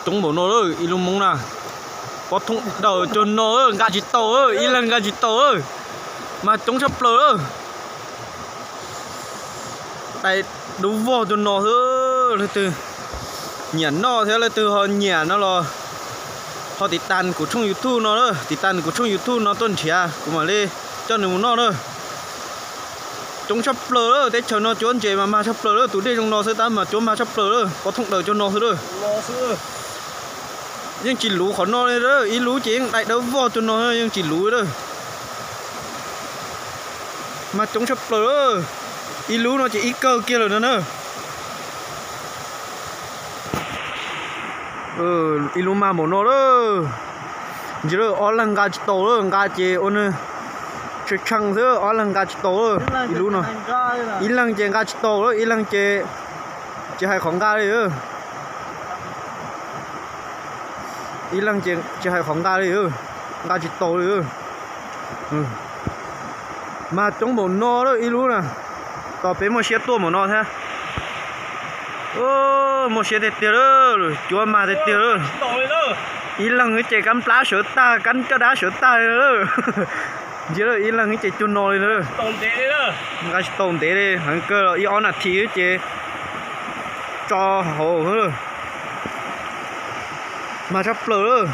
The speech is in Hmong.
Coob npaum no lawm ib lub Hmoob na. Pob thooj daws cuag no nqa tsis tau, ib leeg nqa tsis tau, mag coob tshaj plaws lawm. Dai dub vog cuag no xwb. Leej twg nyiam noj thiab leej twg ho nyiam no los ho tiv tas kuv tshooj YouTube no, tiv tas kuv tshooj YouTube no tuaj nrhiav kuv mam li coj nws mus noj na. Coob tshaj plaws lawm, teb chaws no cuab ntses mas mag tshaj plaws lawm, tus dej zoo no xwb tab mas cuab mag tshaj plaws lawm, pob thooj daws cuag no xwb lawm. Yeej tsis luv qhov no li, ib lub ces yeej dai dawb vog cuag no yeej tsis luv lawm. Mag coob tshaj plaws lawm, ib lub no ces ib kawg kiag lawm no na. Ib lub mag npaum no lawm. Ntsia lawm, ob leeg nqa tsis tau lawm, nqa ces ua nws tshee tshee xwb, ob leeg nqa tsis tau lawm ib lub no. Ib leeg ces nqa tsis tau lawm, ib leeg ces tsis hais qhov nqa li. Ib leeg ces tsis hais qhov nqa li, nqa tsis tau li. Mag coob npaum no lawm ib lub na, tos peb muaj siab tuaj npaum no thiab. Muaj siab tiag tiag lawm, cuab mag tiag tiag lawm. Ib leeg ces kab nplab sawv tag, kab caj dab sawv tag li lawm. Ntsia lawm, ib leeg ces cuag no li na. Nqa tsis tau ntev li, heev kawg los ib ob nas this ces tso hauv. Mag tshaj plaws lawm.